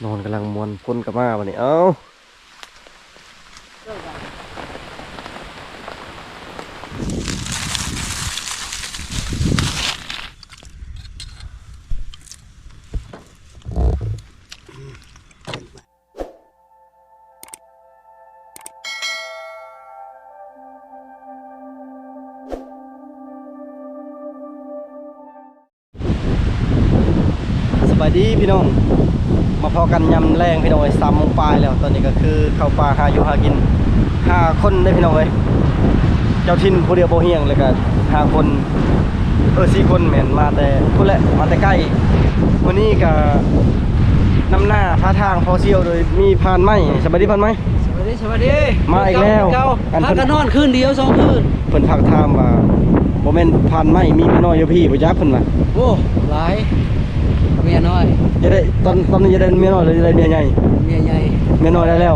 ນອນກຳລັງມ່ວນ ຝົນກໍມາບັດນີ້ ເອົ້າ. ສະບາຍດີພີ່ນ້ອງ ມາພໍ້ກັນຍາມແລງພີ່ນ້ອງເອີຍ ສາມໂມງປາຍແລ້ວ. ຕອນນີ້ກໍຄືເຂົ້າປ່າຫາຢູ່ຫາກິນ ຫ້າຄົນເດ້ພີ່ນ້ອງເອີຍ ເຈົ້າຖິ່ນຜູ້ດຽວບໍ່ຮຽງ ແລ້ວກໍຫ້າຄົນ ເອີ ສີ່ຄົນແມ່ນ ມາແຕ່ພຸ້ນແຫຼະ ມາແຕ່ໃກ້. ມື້ນີ້ກໍນຳໜ້າພາທາງພໍສ່ຽວໂດຍມີພານໄມ້. ສະບາຍດີພານໄມ້. ສະບາຍດີ ສະບາຍດີ ມາອີກແລ້ວ ເກົ່າ ອັນ ພາກັນນອນຄືນດຽວສອງຄືນ. ເພິ່ນທັກຖາມວ່າ ບໍ່ແມ່ນພານໄມ້ມີເມຍນ້ອຍຢູ່ພີ້ບໍ່ຈັກ ເພິ່ນວ່າ. ໂອ້ ຫຼາຍ ເມຍນ້ອຍ ຢາກໄດ້ ຕອນ ຕອນນີ້ຢາກໄດ້ເມຍນ້ອຍ ຫຼືຢາກໄດ້ເມຍໃຫຍ່? ເມຍໃຫຍ່ ເມຍນ້ອຍໄດ້ແລ້ວ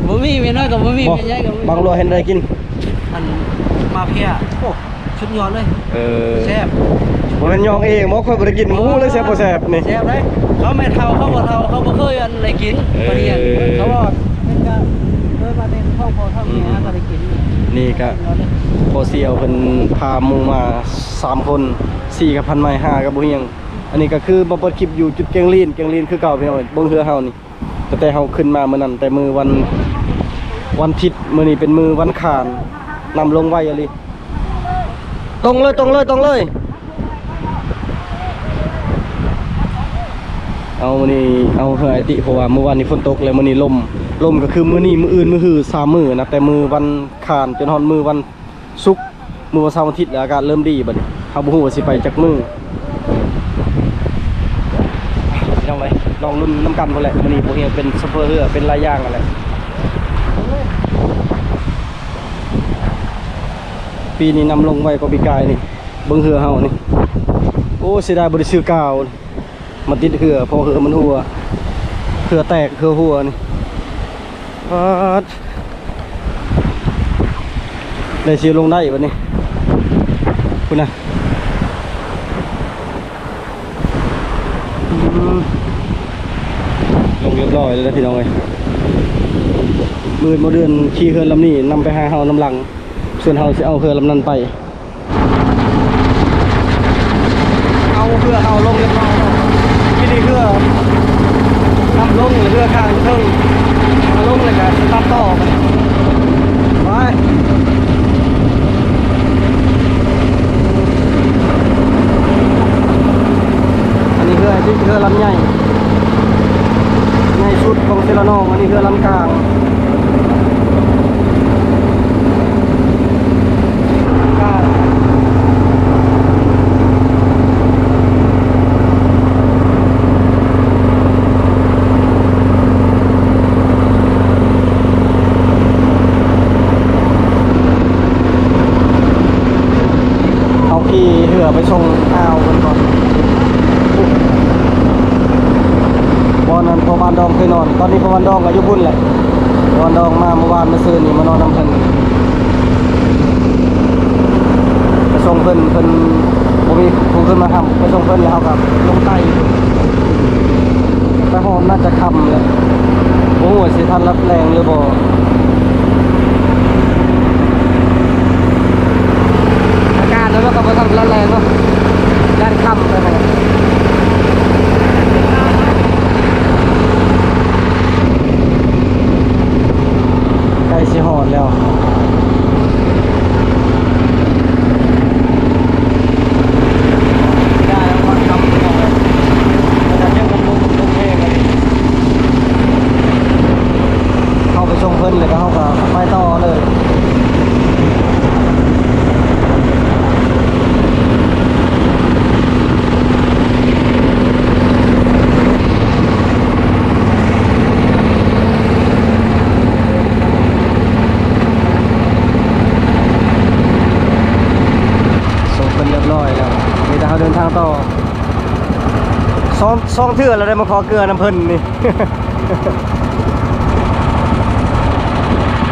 ບໍ່ມີ ເມຍນ້ອຍກໍບໍ່ມີ ບໍ່ ເມຍໃຫຍ່ກໍບໍ່ມີ. ບັງຫຼວງເຮັດໄດ້ກິນ ອັນມາເພຍ ໂອ້ ສຸດຍອດເລີຍ. ເອີ ແຊບ ບໍ່ແມ່ນຍ່ອງເອງບໍ່? ຂ້ອຍບໍ່ໄດ້ກິນ ບໍ່ຮູ້ເລີຍແຊບບໍ່ແຊບນີ້. ແຊບເດ້ ເຂົາແມ່ເຖົ້າ ເຂົາບໍ່ເຖົ້າ ເຂົາບໍ່ເຄີຍອັນໄດ້ກິນ. ເອີ ປານນີ້ ເຂົາວ່າເປັນກະເຄີຍມາແຕ່ທ້ອງພໍ່ທ້ອງແມ່ ອືມ ຫາກໍໄດ້ກິນ. ນີ້ກະພໍ່ສ່ຽວເພິ່ນພາໝູ່ມາສາມຄົນ ສີ່ກັບພັນໄມ້ ຫ້າກັບບໍ່ຮຽງ. ອັນນີ້ກໍຄືມາເປີດຄລິບຢູ່ຈຸດແກ້ງລີນ ແກ້ງລີນຄືເກົ່າ ພີ່ນ້ອງເອີຍ. ເບິ່ງເຮືອເຮົານີ້ ຕັ້ງແຕ່ເຮົາຂຶ້ນມາມື້ນັ້ນ ແຕ່ມື້ວັນ ວັນທິດ ມື້ນີ້ເປັນມື້ວັນຄານ ນ້ຳລົງໄວອີ່ຫຼີ. ຕົງເລີຍ ຕົງເລີຍ ຕົງເລີຍ. ເອົາ ມື້ນີ້ເອົາເຮືອອ້າຍຕິ ເພາະວ່າມື້ວານນີ້ຝົນຕົກ ແລ້ວມື້ນີ້ລົມ ລົມກໍຄືມື້ນີ້ ມື້ອື່ນ ມື້ຮື ສາມມື້ ນັບແຕ່ມື້ວັນຄານຈົນຮອດມື້ວັນ ສຸກ ມື້ວັນເສົາ ວັນອາທິດ ແລ້ວອາກາດເລີ່ມດີບັດນີ້. ເຮົາບໍ່ຮູ້ວ່າຊິໄປຈັກມື້ ພີ່ນ້ອງເອີຍ. ລອງລຸ້ນນຳກັນພຸ້ນແຫຼະ. ມື້ນີ້ບໍ່ຮຽງເປັນໂຊເຟີເຮືອ ເປັນຫຼາຍຢ່າງຫັ້ນແຫຼະ. ປີນີ້ນ້ຳລົງໄວກວ່າປີກາຍນີ້. ເບິ່ງເຮືອເຮົານີ້ ໂອ້ ເສຍດາຍບໍ່ໄດ້ຊື້ກາວ. ມາຕິດເຮືອ ເພາະເຮືອມັນຮົ່ວ ເຮືອແຕກ ເຮືອຮົ່ວນີ້. ປາດ ໄດ້ຊິລົງໄດ້ບັດນີ້ ພຸ້ນນະ. ອືມ ລົງຮຽບຮ້ອຍແລ້ວນະ ພີ່ນ້ອງເອີຍ. ມື້ອື່ນບໍ່ເດືອນຂີ່ເຮືອລຳນີ້ນຳໄປຫາເຮົານຳຫຼັງ ສ່ວນເຮົາຊິເອົາເຮືອລຳນັ້ນໄປ. ເອົາເຮືອເຮົາລົງຮຽບຮ້ອຍແລ້ວ. ທີ່ນີ້ເຮືອນຳລົງ ເຮືອຂ້າງເທິງມາລົງ ແລ້ວກໍສະຕາດຕໍ່ໄປ. ໄປ ອັນນີ້ເຮືອ ເຮືອລຳໃຫຍ່ ໃຫຍ່ສຸດຂອງເຊລະນອງ. ອັນນີ້ເຮືອລຳກາງ. ເຮົາຂີ່ເຮືອໄປສົ່ງອ່າວເພິ່ນກ່ອນ. ບ່ອນນັ້ນພໍ່ບ້ານດອງເຄີຍນອນ. ຕອນນີ້ພໍ່ບ້ານດອງກໍຢູ່ພຸ້ນແຫຼະ. ພໍ່ບ້ານດອງມາມື້ວານມື້ຊືນນີ້ ມານອນນຳເພິ່ນ. ໄປສົ່ງເພິ່ນ ເພິ່ນບໍ່ມີຜູ້ຂຶ້ນມາຮັບ ໄປສົ່ງເພິ່ນ ແລ້ວເຮົາກໍລົງໄຕ່ ໄປຮອດໜ້າຈະຄ່ຳແລ້ວ. ບໍ່ຮູ້ວ່າຊິທັນລັດແລງຫຼືບໍ່. ອາກາດແລ້ວມັນກໍບໍ່ທັນລັດແລງເນາະ ຢ້ານຄ່ຳໄປ. ໃກ້ຊິຮອດແລ້ວ. ເຂົ້າໄປສົ່ງເພິ່ນ ແລ້ວກໍເຮົາກໍໄປຕໍ່ເລີຍ. ສົ່ງເພິ່ນຮຽບຮ້ອຍແລ້ວ ມີແຕ່ເຮົາເດີນທາງຕໍ່. ສອງ ສອງເທື່ອແລ້ວໄດ້ມາຂໍເກືອນຳເພິ່ນນີ້.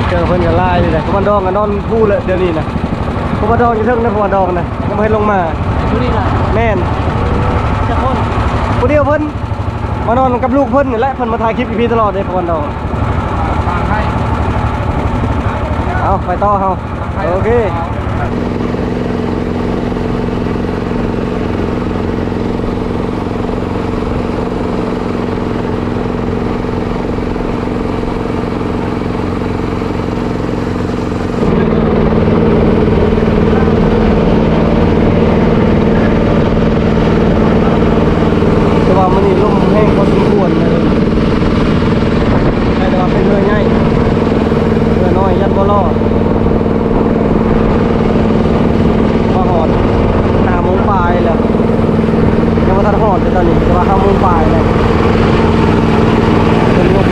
ເກືອເພິ່ນກໍຫຼາຍຢູ່ເດ້. ຜູ້ບ້ານດອງກໍນອນພູ້ແຫຼະດຽວນີ້ນະ. ຜູ້ບ້ານດອງຢູ່ເທິງນະ ຜູ້ບ້ານດອງນະ ຍັງບໍ່ເຫັນລົງມາ. ຜູ້ນີ້ນະ? ແມ່ນ. ຈັກຄົນ? ຜູ້ດຽວເພິ່ນ. ມານອນກັບລູກເພິ່ນນີ້ແຫຼະ ເພິ່ນມາຖ່າຍຄລິບຢູ່ພີ້ຕະຫຼອດເດ້ ພວກເຮົາ. ເອົາ ໄປຕໍ່ເຮົາ. ໂອເຄ. ແຕ່ວ່າມື້ນີ້ລົມແຮງພໍສົມຄວນເລີຍ. ໃຊ່ ແຕ່ວ່າເປັນເຮືອໃຫຍ່ ເຮືອນ້ອຍຢ້ານບໍ່ລອດ. ມາຮອດຫ້າໂມງປາຍແລ້ວ ຍັງບໍ່ທັນຮອດເລີຍຕອນນີ້ ແຕ່ວ່າຫ້າໂມງປາຍແລ້ວ. ເປັນລົມ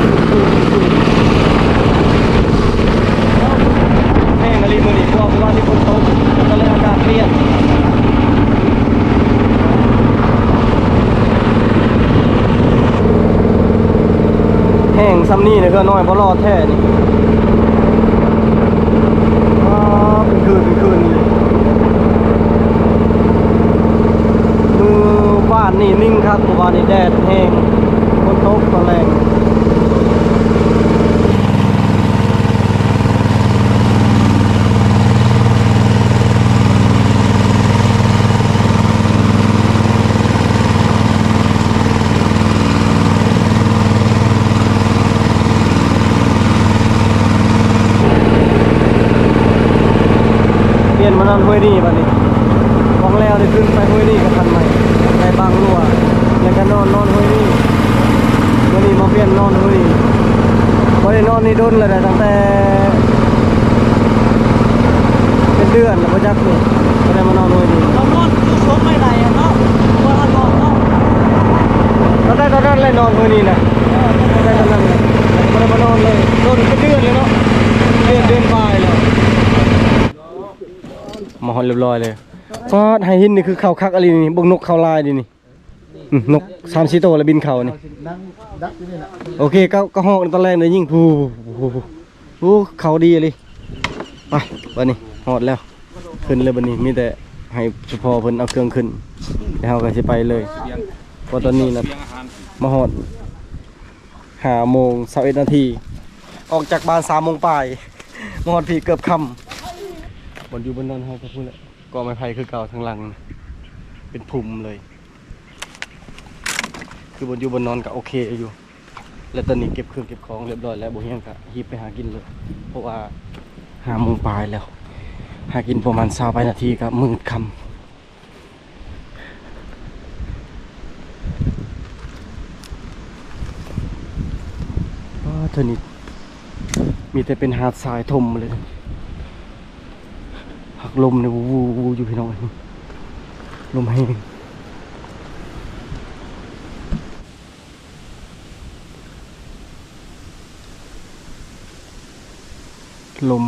ແຮງອີ່ຫຼີມື້ນີ້ ເພາະວ່າມື້ວານນີ້ຝົນຕົກ ກໍເລີຍອາກາດປ່ຽນ. ແຮງຊ່ຳນີ້ນະ ເຮືອນ້ອຍບໍ່ລອດແທ້ນີ້. ອ້າ ເປັນຄືນ ເປັນຄືນ. ມື້ວານນີ້ນິ່ງຄັກ ມື້ວານນີ້ແດດແຮງ ຝົນຕົກຕອນແລງ. ປ່ຽນມານອນຫ້ວຍນີ້ບັດນີ້ ຫວ່າງແລ້ວໄດ້ຂຶ້ນໄປຫ້ວຍນີ້ກັບພັນໃໝ່ ໄປບາງຫຼວງ ແລ້ວກໍນອນ ນອນຫ້ວຍນີ້. ມື້ນີ້ມາປ່ຽນນອນຫ້ວຍນີ້ ບໍ່ໄດ້ນອນນີ້ດົນແລ້ວນະ ຕັ້ງແຕ່ເປັນເດືອນແລ້ວບໍ່ຈັກນີ້ ບໍ່ໄດ້ມານອນຫ້ວຍນີ້. ເຮົານອນຢູ່ຊົມໄມ້ໄດ້ເນາະ ບໍ່ທັນນອນເນາະ ຕັ້ງແຕ່ຕອນນັ້ນແຫຼະນອນຫ້ວຍນີ້ນະ ຕັ້ງແຕ່ຕອນນັ້ນແຫຼະ ບໍ່ໄດ້ມານອນເລີຍ ດົນເປັນເດືອນແລ້ວເນາະ ເດືອນ ເດືອນປາຍແລ້ວ. ມາຮອດຮຽບຮ້ອຍເລີຍ. ປາດ ໄຫຫີນນີ້ຄືເຂົ້າຄັກອີ່ຫຼີນີ້ ເບິ່ງນົກເຂົ້າຫຼາຍເດນີ້. ອືມ ນົກສາມສີ່ໂຕລະບິນເຂົ້ານີ້. ໂອເຄ ກໍ ກໍຮອກຕອນແລງໄດ້ຍິງ ພູ ໂອ້ ເຂົ້າດີອີ່ຫຼີ. ໄປ ບັດນີ້ຮອດແລ້ວ ຂຶ້ນເລີຍບັດນີ້ ມີແຕ່ໃຫ້ສະເພາະເພິ່ນເອົາເຄື່ອງຂຶ້ນ ແລ້ວເຮົາກໍຊິໄປເລີຍ. ເພາະຕອນນີ້ນະ ມາຮອດຫ້າໂມງຊາວເອັດນາທີ ອອກຈາກບ້ານສາມໂມງປາຍ ມາຮອດພີ້ເກືອບຄ່ຳ. ບ່ອນຢູ່ບ່ອນນອນເຮົາກໍພຸ້ນແຫຼະ ກໍໄມ້ໄຜ່ຄືເກົ່າ ທາງຫຼັງເປັນພຸ່ມເລີຍ. ຄືບ່ອນຢູ່ບ່ອນນອນກໍໂອເຄຢູ່ ແລະ ຕອນນີ້ເກັບເຄື່ອງເກັບຂອງຮຽບຮ້ອຍແລ້ວ ບໍ່ຮຽງກໍຮີບໄປຫາກິນເລີຍ ເພາະວ່າຫ້າໂມງປາຍແລ້ວ ຫາກິນປະມານຊາວປາຍນາທີກໍມືດຄ່ຳ. ປາດ ເທື່ອນີ້ມີແຕ່ເປັນຫາດຊາຍຖົມເລີຍ. ພັກລົມນີ້ ວູໆຢູ່ພີ່ນ້ອງ ລົມແຮງ ລົມ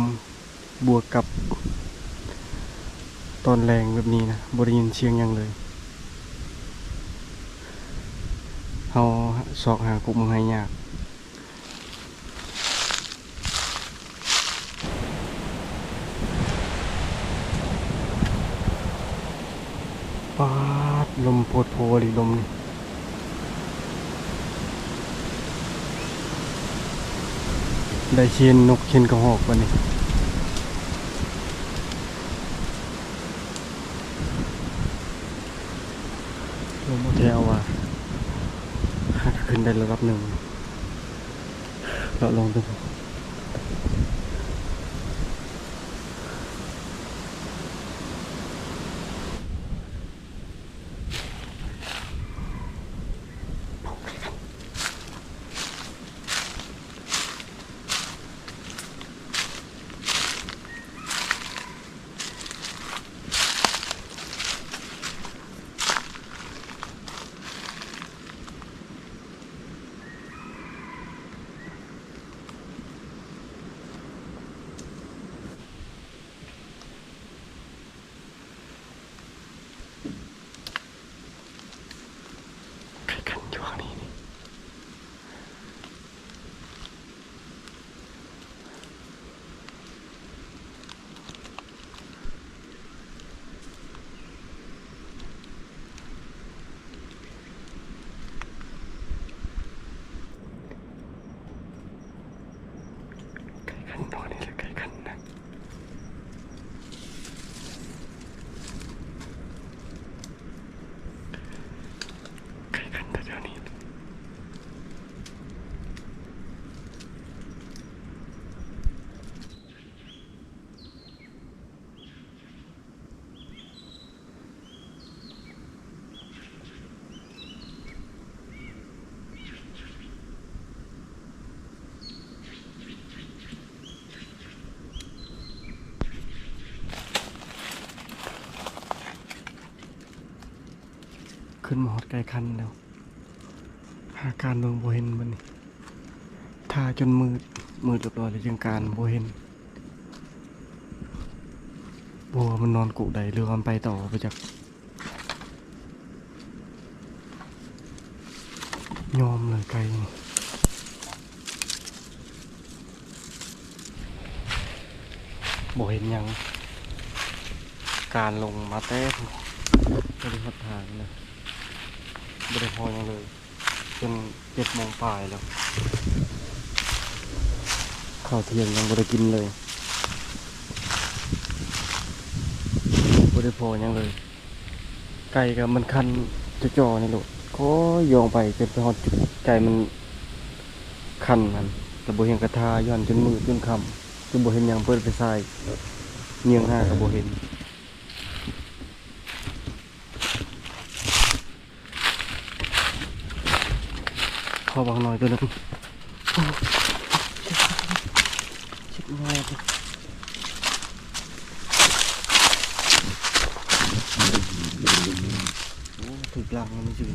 ບວກກັບຕອນແລງແບບນີ້ນະ ບໍ່ໄດ້ຍິນສຽງຫຍັງເລີຍ ເຮົາຊອກຫາກົກໝາກໄຮຍາກ. ປາດ ລົມໂພດໂພອີ່ຫຼີ ລົມນີ້ ໄດ້ເຄນນົກເຄນກະຮອກບັດນີ້. ລົມໂອເຄ ເອົາວ່າ ຫາກຂຶ້ນໄດ້ລະດັບໜຶ່ງ ເລາະລົງເບິ່ງ. ໂ ຈົນມາຮອດໃກ້ຄັນແລ້ວ ຫາການເບິ່ງບໍ່ເຫັນບັດນີ້ ຖ້າຈົນມືດ ມືດຮຽບຮ້ອຍແລ້ວຈຶ່ງການບໍ່ເຫັນ ບໍ່ຮູ້ວ່າມັນນອນກຸໃດ ຫຼືວ່າມັນໄປຕໍ່ບໍ່ຈັກ. ຍອມເລີຍໄກ່ນີ້ ບໍ່ເຫັນຫຍັງ ການລົງມາແຕ່ ບໍ່ໄດ້ຮອດທາງເລີຍ ບໍ່ໄດ້ພໍຫຍັງເລີຍ ຈົນເຈັດໂມງປາຍແລ້ວ ເຂົ້າທ່ຽງຍັງບໍ່ໄດ້ກິນເລີຍ ບໍ່ໄດ້ພໍຫຍັງເລີຍ. ໄກ່ກໍມັນຄັນຈ່ອໆນີ້ໂລດ ຂ້ອຍຍ່ອງໄປຈົນໄປຮອດຈຸດໃຈມັນຄັນຫັ້ນ ແລ້ວບໍ່ເຫັນກະທາ ຢູ່ຫັ້ນຈົນມືດຈົນຄ່ຳ ຈົນບໍ່ເຫັນຫຍັງ ເປີດໄຟສາຍ ເຍືອງຫາກໍບໍ່ເຫັນ. ຂໍບັກນ້ອຍຕົວໜຶ່ງ ໂອ້ ເຈັບແຮງ ໂອ້ ຖືກຫຼັງມັນຊື່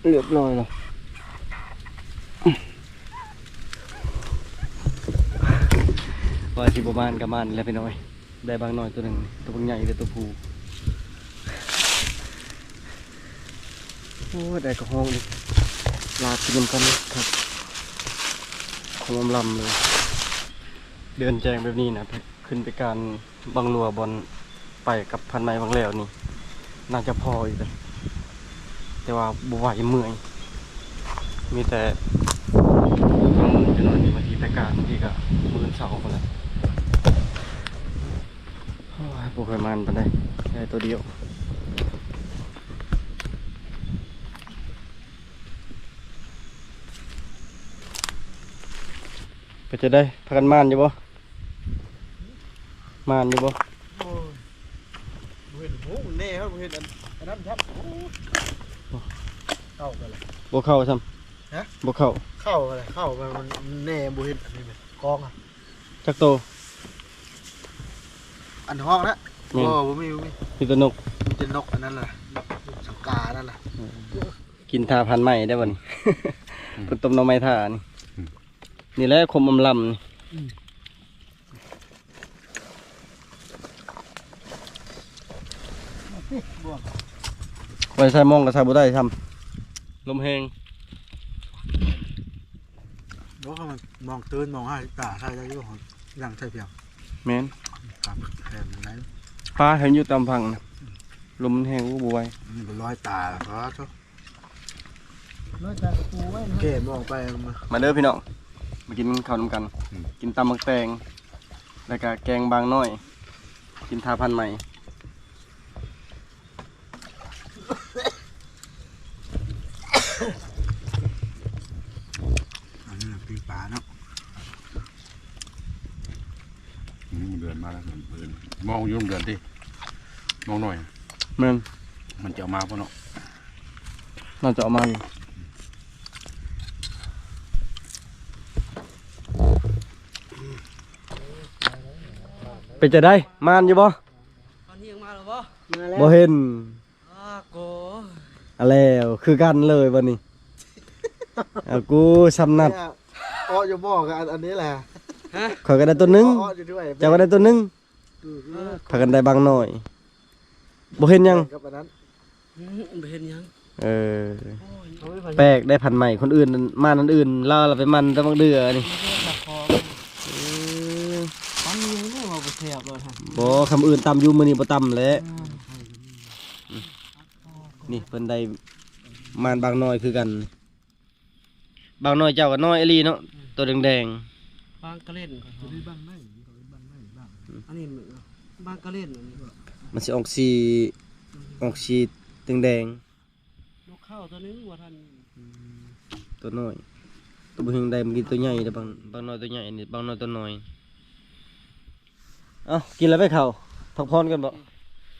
ຮຽບຮ້ອຍແລ້ວ ວ່າຊິບໍ່ມານກໍມານແລ້ວພີ່ນ້ອງເອີຍ ໄດ້ບາງໜ້ອຍຕົວໜຶ່ງ ຕົວບັກໃຫຍ່ເລີຍ ຕົວຜູ້ ໂອ້ ໄດ້ກະຮອງອີກ ລາບກິນນຳກັນຄັກ ຂອງອຳລຳເລີຍ ເດືອນແຈ້ງແບບນີ້ນະ ຂຶ້ນໄປການ ບັງຫຼົວບ່ອນໄປກັບພັນໄມ້ບັງແລ້ວນີ້ ໜ້າຈະພໍຢູ່ເດ້ ແຕ່ວ່າບໍ່ໄຫວ ເມື່ອຍ ມີແຕ່ ສອງມື້ ຈັກໜ້ອຍນີ້ ບາງທີໄປການ ບາງທີກໍມື້ເຊົ້າພຸ້ນແຫຼະ ໂອ້ຍ ບໍ່ຄ່ອຍໝັ້ນປານໃດ ໄດ້ຕົວດຽວ ເປັນຈັ່ງໃດ ພາກັນໝັ້ນຢູ່ບໍ່? ໝານຢູ່ບໍ່? ໂອ້ຍ ບໍ່ເຫັນ ໂອ້ ແນ່ ບໍ່ເຫັນອັນ ອັນນັ້ນຊ້ຳ ໂອ້ຍ ເຂົ້າໄປແລ້ວ ບໍ່ເຂົ້າຊ້ຳ ຮະ ບໍ່ເຂົ້າ ເຂົ້າໄປແລ້ວ ເຂົ້າໄປ ມັນແນ່ ບໍ່ເຫັນ ອັນນີ້ແມ່ນກອງ ຈັກໂຕ ອັນຫ້ອງນະ ແມ່ນ ບໍ່ ບໍ່ມີ ບໍ່ມີ ມີແຕ່ນົກ ມີແຕ່ນົກອັນນັ້ນແຫຼະ ນົກສັງການັ້ນແຫຼະ ເອີ ກິນຖ້າພັນໄມ້ໄດ້ບັດນີ້ ອືມ ເພິ່ນຕົ້ມໜໍ່ໄມ້ຖ້ານີ້ ອືມ ນີ້ແຫຼະຄົມອຳລຳນີ້ ອືມ ບໍ່ໄດ້ໃສ່ມອງກໍໃສ່ບໍ່ໄດ້ຊ້ຳ ລົມແຮງ ບໍ່ ຄັນມັນມອງຕື່ນມອງຫ້າສິບຕາໃສ່ໄດ້ຢູ່ ຍັງໃສ່ພຽງ ແມ່ນ ຕາມແຄມໄດ້ ປາເຫັນຢູ່ຕາມຝັ່ງນະ ອືມ ລົມມັນແຮງ ໂອ້ ບໍ່ໄຫວ ມັນກໍລອຍຕາແລ້ວ ປາໂທ້. ເກັບອອກໄປ ມາເດີພີ່ນ້ອງ ມາກິນເຂົ້ານຳກັນ ອືມ ກິນຕຳໝາກແຕງ ແລ້ວກະແກງບາງນ້ອຍ ກິນທ່າພັນໃໝ່ ອັນນີ້ປີ້ງປາເນາະ. ອືມ ເດືອນມາແລ້ວ ເດືອນ ມອງຢູ່ໂຮງເຮືອນຕິ ມອງໜ້ອຍ ແມ່ນ ມັນຈະເອົາມາບໍ່ເນາະ ໜ້າຈະເອົາມາຢູ່ ເປັນຈັ່ງໃດ ມານຢູ່ບໍ່? ເຂົາຍິງມາແລ້ວບໍ່? ມາແລ້ວ ບໍ່ເຫັນ. ອາໂກ ອາ ແລ້ວຄືກັນເລີຍບັດນີ້ ອາ ກູຊ້ຳນັດ ເອາະຢູ່ບໍ່ ກໍອັນ ອັນນີ້ແຫຼະ ຮະ ຂ້ອຍກໍໄດ້ຕົວໜຶ່ງ ເອາະຢູ່ດ້ວຍ ເຈົ້າກໍໄດ້ຕົວໜຶ່ງ ອື ພາກັນໄດ້ບາງໜ້ອຍ ບໍ່ເຫັນຫຍັງ ກັບອັນນັ້ນ ອື ບໍ່ເຫັນຫຍັງ ເອີ ໂອ້ຍ ແປກໄດ້ພັນໃໝ່ ຄົນອື່ນ ມານອັນອື່ນ ລາວລະໄປໝັ້ນແຕ່ບັກເດືອນີ້ ເອີ ຕຳຢູ່ນີ້ວ່າບໍ່ແຊບໂລດ ບໍ່ ຄຳອື່ນຕຳຢູ່ ມື້ນີ້ບໍ່ຕຳແຫຼະ ອື ນີ້ເພິ່ນໄດ້ມານບາງໜ້ອຍຄືກັນ ບາງໜ້ອຍເຈົ້າກໍນ້ອຍອີ່ຫຼີເນາະ ອື ໂຕແດງໆ ບາງກະເລັນ ໂຕນີ້ບາງໃນ ບາງໃນ ບາງ ອັນນີ້ບາງກະເລັນ ອັນນີ້ ມັນຊິອອກສີ ອອກສີແດງໆ ນົກເຂົ້າຕົວໜຶ່ງບໍ່ທັນ ອື ຕົວນ້ອຍ ຕົວບໍ່ເຫັນໃດ ມັນກິນຕົວໃຫຍ່ເດ້ ບາງ ບາງໜ້ອຍຕົວໃຫຍ່ ອັນນີ້ບາງໜ້ອຍຕົວນ້ອຍ. ເອົ້າ ກິນແລ້ວໄປເຂົ້າ ພັກຜ່ອນກ່ອນບໍ?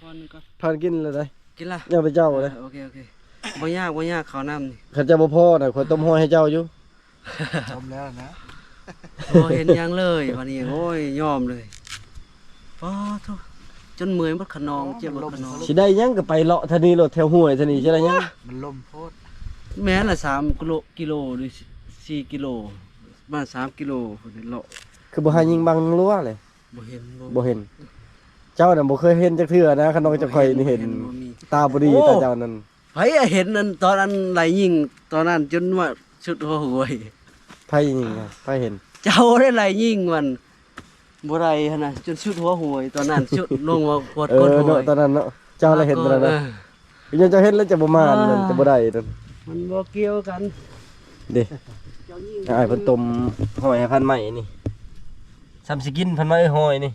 ຜ່ອນກ່ອນ ພາກັນກິນແລ້ວໃດ໋ ກິນລະ ຍັງແຕ່ເຈົ້າເດ້ ເອີ ໂອເຄ ໂອເຄ ບໍ່ຍາກ ບໍ່ຍາກ ເຂົ້ານ້ຳນີ້ ຄັນເຈົ້າບໍ່ພໍນະ ຂ້ອຍຕົ້ມຮ້ອຍໃຫ້ເຈົ້າຢູ່ ຕົ້ມແລ້ວນະ ບໍ່ເຫັນຫຍັງເລີຍ ບາດນີ້ ໂອ້ຍ ຍອມເລີຍ. ປາໂທ້ ຈົນເມື່ອຍໝົດຂະໜອງ ເຈັບໝົດຂະໜອງ. ຊິໄດ້ຫຍັງກໍໄປເລາະທາງນີ້ໂລດ ແຖວຫ້ວຍທາງນີ້ຊິໄດ້ຫຍັງ? ມັນລົມໂພດ. ແມ່ນລະ ສາມກິໂລ ກິໂລ ຫຼື ສີ່ກິໂລ ປະມານສາມກິໂລພຸ້ນເລາະ. ຄືບໍ່ຫາຍິງບັງລັວເລີຍ? ບໍ່ເຫັນ ບໍ່ເຫັນ. ເຈົ້ານະບໍ່ເຄີຍເຫັນຈັກເທື່ອນະ ຄັນນ້ອງເຈົ້າຂ້ອຍນີ້ເຫັນ. ຕາບໍ່ດີ ຕາເຈົ້ານັ້ນ. ໃຜເຫັນອັນຕອນອັນໄລ່ຍິງຕອນນັ້ນ ຈົນວ່າສຸດຫົວຫ້ວຍ. ໃຜຍິງນະ? ໃຜເຫັນ? ເຈົ້າໄດ້ໄລ່ຍິງມັນ ບໍ່ໄດ້ຫັ້ນນະ ຈົນສຸດຫົວຫ້ວຍຕອນນັ້ນ ສຸດລົງມາປວດກົ້ນຫ້ວຍ. ເອີເນາະ ຕອນນັ້ນເນາະ ເຈົ້າລະເຫັນຕອນນັ້ນນະ. ເອີ ເຈົ້າເຫັນແລ້ວເຈົ້າບໍ່ມານ ເຈົ້າບໍ່ໄດ້ນັ້ນ. ມັນບໍ່ກ່ຽວກັນເດ້. ອ້າຍເພິ່ນຕົ້ມຫອຍໃຫ້ພັນໄມ້ນີ້ ຊ່ຳຊິກິນພັນໄມ້ຫອຍນີ້.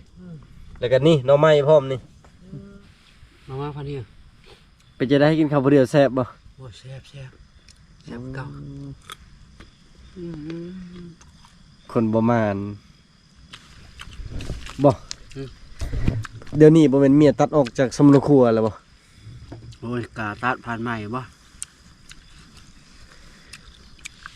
ແລ້ວກໍນີ້ໜໍ່ໄມ້ພ້ອມນີ້. ມາ ມາພັນນີ້. ເປັນຈັ່ງໃດ ກິນເຂົ້າຜູ້ດຽວແຊບບໍ່? ໂອ້ ແຊບ ແຊບ ແຊບເກົ່າ. ອືມ ຄົນບໍ່ມານບໍ່? ອືມ ດຽວນີ້ບໍ່ແມ່ນເມຍຕັດອອກຈາກສຳມະໂນຄົວແລ້ວບໍ່? ໂອ້ຍ ກາຕັດພັນໄມ້ບໍ່?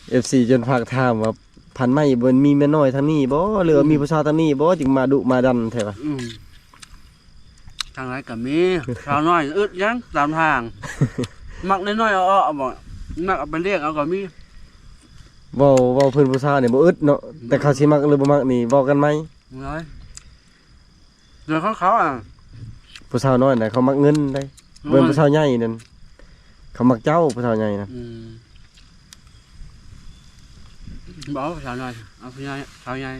ເອັຟຊີ ຈົນຝາກຖາມວ່າ ພັນໄມ້ບໍ່ແມ່ນມີເມຍນ້ອຍທາງນີ້ບໍ່ ຫຼືວ່າ ອືມ ມີຜູ້ສາວທາງນີ້ບໍ່ ຈຶ່ງມາດຸມາດັນແທ້ວະ? ອືມ ທາງໃດກໍມີ ສາວນ້ອຍອຶດຫຍັງຕາມທາງ ມັກນ້ອຍໆເອາະໆບໍ່ ມັກເອົາໄປລ້ຽງເອົາກໍມີ. ເວົ້າ ເວົ້າເພິ່ນຜູ້ສາວນີ້ບໍ່ອຶດເນາະ ແຕ່ເຂົາຊິມັກ ອືມ ຫຼືບໍ່ມັກນີ້ເວົ້າກັນໃໝ່. ໂດຍ ເລື່ອງຂອງເຂົາອະ ຜູ້ສາວນ້ອຍນະ ເຂົາມັກເງິນໄດ໋. ໂອ້ຍ ເບິ່ງຜູ້ສາວໃຫຍ່ນັ້ນ ເຂົາມັກເຈົ້າ ຜູ້ສາວໃຫຍ່ນະ. ອືມ ບໍ່ເອົາຜູ້ສາວນ້ອຍ ເອົາຜູ້ໃຫຍ່ ສາວໃຫຍ່.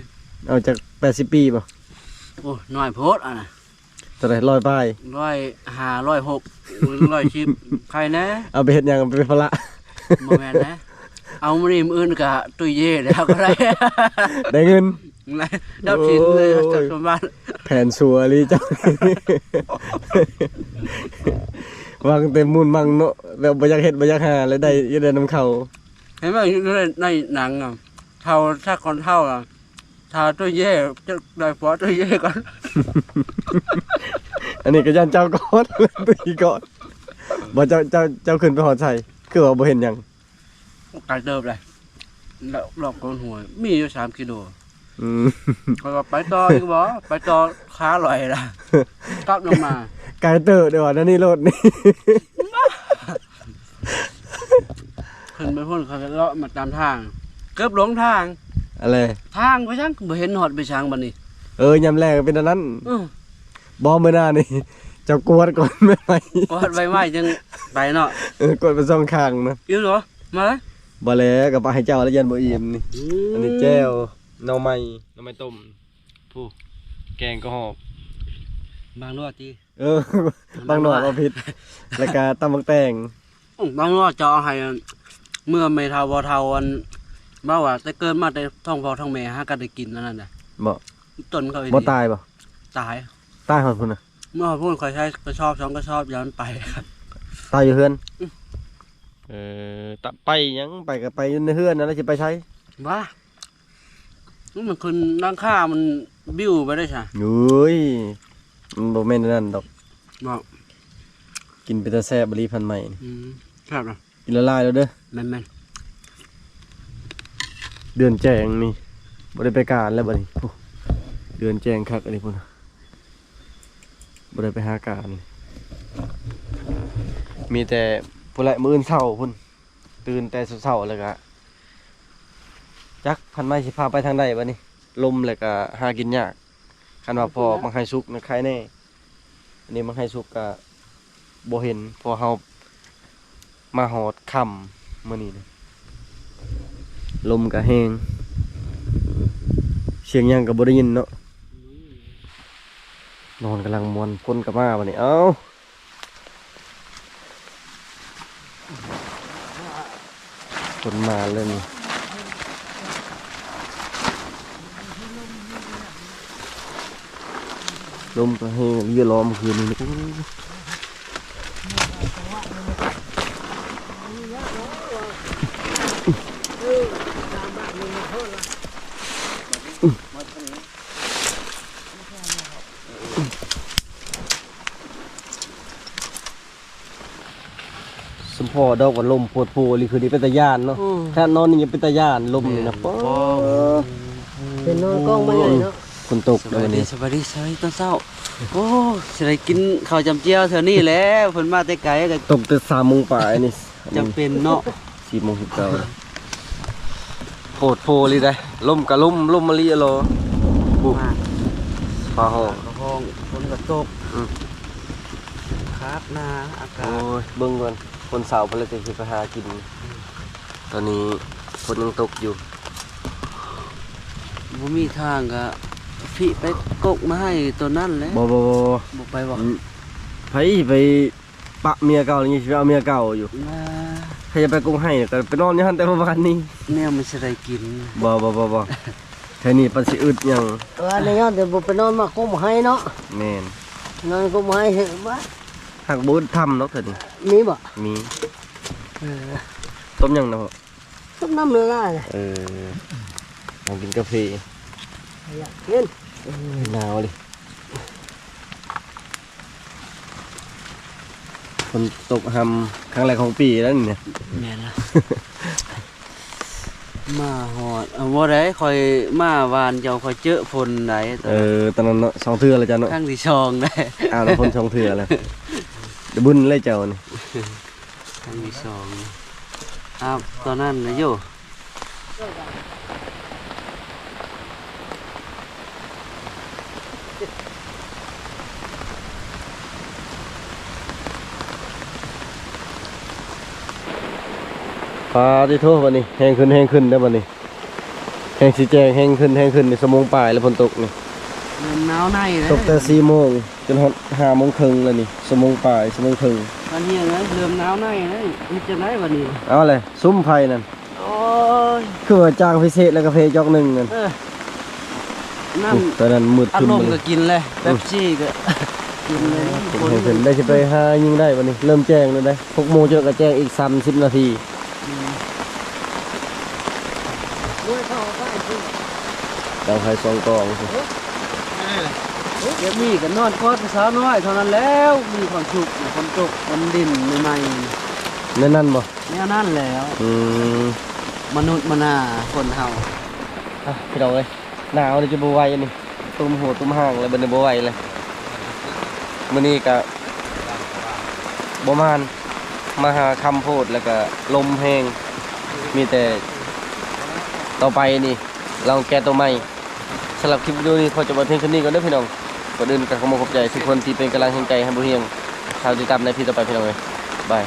ເອົາຈັກແປດສິບປີບໍ່? ໂອ້ ນ້ອຍໂພດອັນນະ. ເທົ່າໃດ ຮ້ອຍປາຍ? ຮ້ອຍຫ້າ ຮ້ອຍຫົກ ຮ້ອຍສິບ ໃຄແດ່. ເອົາໄປເຮັດຫຍັງ? ເອົາໄປເປັນພາລະ? ບໍ່ແມ່ນນະ ເອົາມື້ນີ້ມື້ອື່ນກະຕຸ້ຍເຢແລ້ວກໍໄດ້ ໄດ້ເງິນ ໄດ້ຊັບສິນເລີຍ. ໂອ້ຍ ຊັບສົມບັດ. ແຜນຊົ່ວອີ່ຫຼີເຈົ້າ ຫວັງແຕ່ມຸ່ນໝັ້ງເນາະ ແບບບໍ່ຢາກເຮັດບໍ່ຢາກຫາ ແລ້ວໄດ້ ໄດ້ນຳເຂົາ. ເຫັນບໍ່ ຢູ່ໃນ ໃນໜັງນະ ເຖົ້າ ຖ້າຄົນເຖົ້ານະ ຖ້າຕຸ້ຍເຢ ຈະໄດ້ຜົວຕຸ້ຍເຢກ່ອນ. ອັນນີ້ກໍຢ້ານເຈົ້າກ່ອນ ຕຸ້ຍກ່ອນ. ບໍ່ ເຈົ້າ ເຈົ້າ ເຈົ້າຂຶ້ນໄປຮອດໃສ? ຄືວ່າບໍ່ເຫັນຫຍັງ. ໄກເຕີບເລີຍ ລອກ ລອກໂກນຫົວ ມີຢູ່ສາມກິໂລ. ອືມ ຂ້ອຍວ່າໄປຕໍ່ອີກບໍ່? ໄປຕໍ່ຂາລອຍລະ ກັບລົງມາ. ໄກເຕີບເດ້ວ່າ ແນວນີ້ໂລດນີ້. ຂຶ້ນໄປພຸ້ນ ຂ້ອຍກໍເລາະມາຕາມທາງ ເກືອບຫຼົງທາງ. ອະເລ ທາງໄປທາງ ບໍ່ເຫັນຮອດໄປທາງບັດນີ້. ເອີ ຍາມແລງເປັນອັນນັ້ນ. ອື ບໍ່ ມື້ໜ້ານີ້ ເຈົ້າກວດກ່ອນ ໃໝ່ໆ ກວດໃໝ່ໆ ຈັ່ງໄປເນາະ. ເອີ ກວດໄປສອງຂ້າງນະ. ອີ່ຫຍັງ? ມາເລີຍ. ບໍ່ແລ້ວ ກໍປະໃຫ້ເຈົ້າແລ້ວ ຢ້ານບໍ່ອີ່ມນີ້. ອືມ ອັນນີ້ແຈ່ວ ໜໍ່ໄມ້ ໜໍ່ໄມ້ຕົ້ມ ຜູ້ ແກງກໍຫອບ ບາງນົວຕິ. ເອີ ບາງນົວ ເວົ້າຜິດ. ແລ້ວກໍຕຳບັກແຕງ. ອືມ ບາງນົວຈະເອົາໃຫ້ ເມື່ອແມ່ເຖົ້າພໍ່ເຖົ້າ ອັນ ເວົ້າວ່າແຕ່ເກີດມາແຕ່ທ້ອງພໍ່ທ້ອງແມ່ຫາກໍໄດ້ກິນອັນນັ້ນນະ. ບໍ່ ຕົ້ນເຂົາອີ່ຫຼີ ບໍ່ຕາຍບໍ່? ຕາຍ. ຕາຍຮອດພຸ້ນນະ. ເມື່ອພຸ້ນຂ້ອຍໃຊ້ກະສອບສອງກະສອບ ຢ້ານໄປ ຕາຍຢູ່ເຮືອນ. ອືມ ເອີ ຕະ ໄປຫຍັງ ໄປກໍໄປຢູ່ໃນເຮືອນນັ້ນແຫຼະ ຊິໄປໃສ? ຫວາ ມັນຂຶ້ນຫຼັງຄາ ມັນບິວໄປໄດ້ຊະ. ໂອ້ຍ ມັນບໍ່ແມ່ນແນວນັ້ນດອກ. ບໍ່ ກິນເປັນຕາແຊບອີ່ຫຼີ ພັນໄມ້. ອືມ ແຊບນະ. ກິນຫຼາຍໆ ແລ້ວເດີ. ແມ່ນໆ ເດືອນແຈ້ງນີ້ ບໍ່ໄດ້ໄປການແລ້ວບັດນີ້. ໂອ້ ເດືອນແຈ້ງຄັກອັນນີ້ພຸ້ນນະ ບໍ່ໄດ້ໄປຫາການ. ມີແຕ່ພຸ້ນແຫຼະ ມື້ອື່ນເຊົ້າພຸ້ນ ຕື່ນແຕ່ເຊົ້າໆ ແລ້ວກະ ຈັກພັນໄມ້ຊິພາໄປທາງໃດບັດນີ້. ລົມແລ້ວກະຫາກິນຍາກ. ຄັນວ່າພໍມັກໄຮ່ສຸກນະ ໄຄແນ່. ອັນນີ້ມັກໄຮ່ສຸກກະບໍ່ເຫັນ ເພາະເຮົາມາຮອດຄ່ຳມື້ນີ້ນະ. ລົມກະແຮງ ສຽງຫຍັງກະບໍ່ໄດ້ຍິນເນາະ. ນອນກຳລັງມ່ວນ ຝົນກະມາບັດນີ້. ເອົ້າ ຝົນມາແລ້ວນີ້ ລົມກໍແຮງເວຍລ້ອມຄືນນີ້. ໂອ້ ສົມພໍດອກວ່າລົມໂພດໂພອີ່ຫຼີຄືນີ້ ເປັນຕາຢ້ານເນາະ. ອືມ ຖ້ານອນນີ້ຍັງເປັນຕາຢ້ານ ລົມນີ້ນະ. ແມ່ນ ໂອ້ ບໍ່ ໂອ້ ນອນກ້ອງມາເລີຍເນາະ. ຝົນຕົກ ສະບາຍດີ ເດີ ສະບາຍດີ ສະບາຍດີຕອນເຊົ້າ. ໂອ້ ຊິໄດ້ກິນເຂົ້າຈ້ຳແຈ່ວເທື່ອນີ້ແຫຼະ ເພິ່ນມາແຕ່ໄກກໍ ຕົກແຕ່ສາມໂມງປາຍນີ້ ຈຳເປັນເນາະ. ສີ່ໂມງສິບເກົ້າ ໂພດໂພອີ່ຫຼີໃດ໋. ລົມກະລົມ ລົມມະລີອະລໍ. ໂອ້ ຟ້າຮ້ອງ ຟ້າຮ້ອງ ຝົນກໍຕົກ. ອືມ ຄັກນາອາກາດ. ໂອ້ຍ ເບິ່ງກ່ອນ ຄົນເຊົາເພິ່ນລະຈະຊິໄປຫາກິນ. ອືມ ຕອນນີ້ຝົນຍັງຕົກຢູ່. ບໍ່ມີທາງກະພິໄປກົກມາໃຫ້ໂຕນັ້ນແຫຼະ. ບໍ່ ບໍ່ ບໍ່ ບໍ່ໄປບໍ່? ອືມ ໃຜໄປປະເມຍເກົ່ານີ້ ຊິໄປເອົາເມຍເກົ່າຢູ່. ໃຜຈະໄປກົກໄຮ່ກໍໄປນອນຢູ່ຫັ້ນແຕ່ເມື່ອວານນີ້. ແນວມັນຊິໄດ້ກິນ. ບໍ່ ບໍ່ ບໍ່ ບໍ່ ແຖວນີ້ປານຊິອຶດຫຍັງ. ວ່າແນວນັ້ນແຕ່ບໍ່ໄປນອນມາກົກໄຮ່ເນາະ. ແມ່ນ ນອນກົກໄຮ່ເຫັນບໍ່? ຫາກບໍ່ອຶດທຳດອກແຖວນີ້. ມີບໍ່? ມີ. ເອີ ຕົ້ມຫຍັງນະພໍ່? ຕົ້ມນ້ຳລະລາຍ. ເອີ ນັ່ງກິນກາເຟ. ຢາກກິນ. ໂອ້ຍ ໜາວເລີຍ. ຝົນຕົກຮຳຄັ້ງແລກຂອງປີແລ້ວນີ້. ແມ່ນລະ ມາຮອດ ເອົາ ບໍ່ໄດ້ ຂ້ອຍມາວານເຈົ້າ ຂ້ອຍເຈີຝົນໃດ໋. ເອີ ຕອນນັ້ນເນາະ ສອງເທື່ອແລ້ວເຈົ້າເນາະ. ຄັ້ງທີສອງໄດ໋. ອາວ ແລ້ວຝົນສອງເທື່ອແລ້ວ ໄດ້ບຸນເລີຍເຈົ້ານີ້. ຄັ້ງທີສອງ ອາບຕອນນັ້ນນະໂຍ. ປາຕິໂທ ບັດນີ້ແຮງຂຶ້ນ ແຮງຂຶ້ນເດີ້ບັດນີ້. ແຮງຊິແຈ້ງ ແຮງຂຶ້ນ ແຮງຂຶ້ນນີ້ ຊົ່ວໂມງປາຍແລ້ວ ຝົນຕົກນີ້. ເລີ່ມໜາວໃນແລ້ວ. ຕົກແຕ່ສີ່ໂມງຈົນຮອດຫ້າໂມງເຄິ່ງແລ້ວນີ້ ຊົ່ວໂມງປາຍ ຊົ່ວໂມງເຄິ່ງ. ອັນນີ້ນະ ເລີ່ມໜາວໃນແລ້ວ ເຮັດຈັ່ງໃດບັດນີ້? ເອົາແຫຼະ ສຸມໄຟນັ້ນ. ໂອ້ຍ ຄືວ່າຈ້າງພິເສດແລ້ວ ກາເຟຈອກໜຶ່ງນັ້ນ. ເອີ ນັ້ນ ຕອນນັ້ນມືດຄຶ້ມເລີຍ. ອັດລົມກໍກິນແຫຼະ ເປັບຊີກໍກິນເລີຍ. ເຫັນ ເຫັນ ໄດ້ຊິໄປຫາຍິງໄດ້ບັດນີ້ ເລີ່ມແຈ້ງແລ້ວເດ້. ຫົກໂມງເຈົ້າກໍແຈ້ງອີກສາມສິບນາທີ. ອືມ ເຕົາໄຟສອງກອງ. ເອີ ແບບນີ້ກໍນອນກອດກັບສາວນ້ອຍເທົ່ານັ້ນແລ້ວ ມີຄວາມສຸກ. ຝົນຕົກ ຝົນດິນໃໝ່ໆ ແນວນັ້ນບໍ່? ແນວນັ້ນແຫຼ້ວ. ອືມ ມະນຸດມະນາຄົນເຮົາ. ອ່ະ ພີ່ນ້ອງເອີຍ ໜາວນີ້ຈະບໍ່ໄຫວນີ້ ຕຸ້ມຫົວຕຸ້ມຮ່າງແລ້ວ ບັດນີ້ບໍ່ໄຫວແລ້ວ. ມື້ນີ້ກະບໍ່ມານ ມາຫາຄ່ຳໂພດ ແລ້ວກະລົມແຮງ. ມີແຕ່ຕໍ່ໄປນີ້ລອງແກ້ຕົວໃໝ່. ສຳລັບຄລິບວິດີໂອນີ້ ຂໍຈົບໄວ້ພຽງເທົ່ານີ້ກ່ອນເດີພີ່ນ້ອງ. ກ່ອນອື່ນກໍຂໍຂອບໃຈທຸກຄົນທີ່ເປັນກຳລັງແຮງໃຈໃຫ້ບໍ່ຮຽງ ຖ້າຕິດຕາມໃນຄລິບຕໍ່ໄປ ພີ່ນ້ອງເອີຍ. ບາຍ.